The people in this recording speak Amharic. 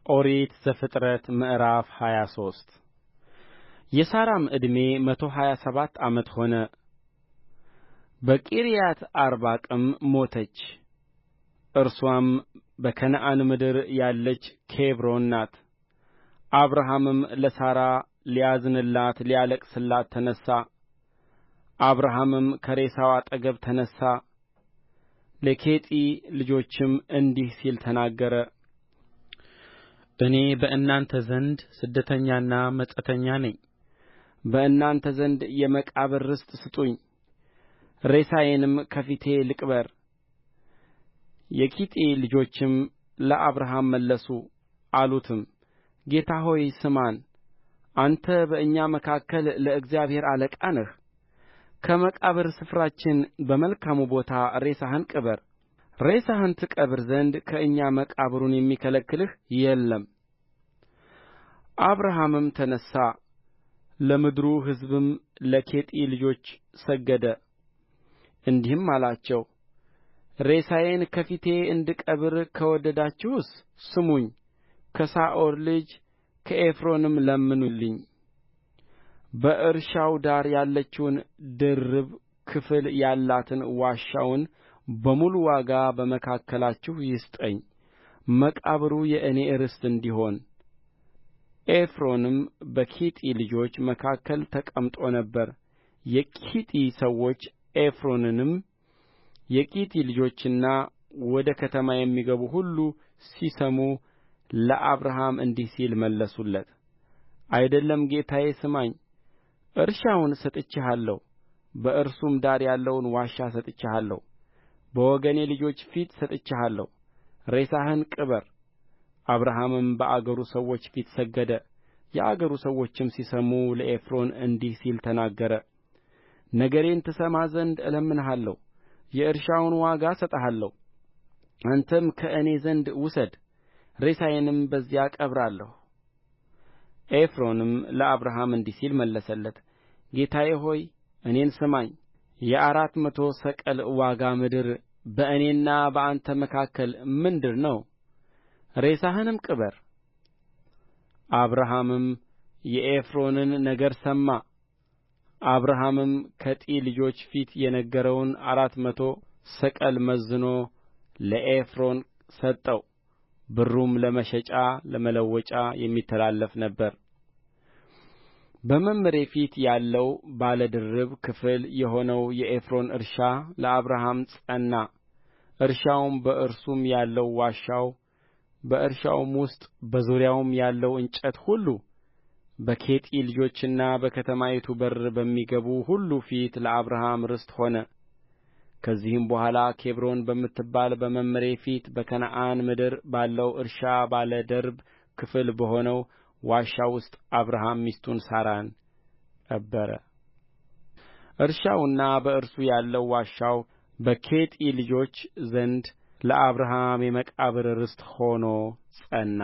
ኦሪት ዘፍጥረት ምዕራፍ 23 የሣራም ዕድሜ 127 ዓመት ሆነ፣ በቂርያትአርባቅም ሞተች። እርስዋም በከነዓን ምድር ያለች ኬብሮን ናት። አብርሃምም ለሣራ ሊያዝንላት ሊያለቅስላት ተነሣ። አብርሃምም ከሬሳው አጠገብ ተነሣ፣ ለኬጢ ልጆችም እንዲህ ሲል ተናገረ። እኔ በእናንተ ዘንድ ስደተኛና መጻተኛ ነኝ። በእናንተ ዘንድ የመቃብር ርስት ስጡኝ፣ ሬሳዬንም ከፊቴ ልቅበር። የኬጢ ልጆችም ለአብርሃም መለሱ አሉትም፣ ጌታ ሆይ ስማን፣ አንተ በእኛ መካከል ለእግዚአብሔር አለቃ ነህ። ከመቃብር ስፍራችን በመልካሙ ቦታ ሬሳህን ቅበር። ሬሳህን ትቀብር ዘንድ ከእኛ መቃብሩን የሚከለክልህ የለም። አብርሃምም ተነሣ፣ ለምድሩ ሕዝብም ለኬጢ ልጆች ሰገደ፣ እንዲህም አላቸው፦ ሬሳዬን ከፊቴ እንድቀብር ከወደዳችሁስ ስሙኝ፣ ከሰዓር ልጅ ከኤፍሮንም ለምኑልኝ። በእርሻው ዳር ያለችውን ድርብ ክፍል ያላትን ዋሻውን በሙሉ ዋጋ በመካከላችሁ ይስጠኝ፣ መቃብሩ የእኔ ርስት እንዲሆን። ኤፍሮንም በኬጢ ልጆች መካከል ተቀምጦ ነበር። የኬጢ ሰዎች ኤፍሮንንም የኬጢ ልጆችና ወደ ከተማ የሚገቡ ሁሉ ሲሰሙ ለአብርሃም እንዲህ ሲል መለሱለት፣ አይደለም ጌታዬ ስማኝ፣ እርሻውን ሰጥቼሃለሁ፣ በእርሱም ዳር ያለውን ዋሻ ሰጥቼሃለሁ፣ በወገኔ ልጆች ፊት ሰጥቼሃለሁ፣ ሬሳህን ቅበር። አብርሃምም በአገሩ ሰዎች ፊት ሰገደ። የአገሩ ሰዎችም ሲሰሙ ለኤፍሮን እንዲህ ሲል ተናገረ። ነገሬን ትሰማ ዘንድ እለምንሃለሁ፣ የእርሻውን ዋጋ እሰጥሃለሁ፣ አንተም ከእኔ ዘንድ ውሰድ፣ ሬሳዬንም በዚያ እቀብራለሁ። ኤፍሮንም ለአብርሃም እንዲህ ሲል መለሰለት፣ ጌታዬ ሆይ እኔን ስማኝ፣ የ400 ሰቅል ዋጋ ምድር በእኔና በአንተ መካከል ምንድር ነው? ሬሳህንም ቅበር። አብርሃምም የኤፍሮንን ነገር ሰማ። አብርሃምም በኬጢ ልጆች ፊት የነገረውን 400 ሰቅል መዝኖ ለኤፍሮን ሰጠው። ብሩም ለመሸጫ ለመለወጫ የሚተላለፍ ነበረ። በመምሬ ፊት ያለው ባለ ድርብ ክፍል የሆነው የኤፍሮን እርሻ ለአብርሃም ጸና። እርሻውም በእርሱም ያለው ዋሻው በእርሻውም ውስጥ በዙሪያውም ያለው እንጨት ሁሉ በኬጢ ልጆችና በከተማይቱ በር በሚገቡ ሁሉ ፊት ለአብርሃም ርስት ሆነ። ከዚህም በኋላ ኬብሮን በምትባል በመምሬ ፊት በከነዓን ምድር ባለው እርሻ ባለ ድርብ ክፍል በሆነው ዋሻ ውስጥ አብርሃም ሚስቱን ሣራን ቀበረ። እርሻውና በእርሱ ያለው ዋሻው በኬጢ ልጆች ዘንድ ለአብርሃም የመቃብር ርስት ሆኖ ጸና።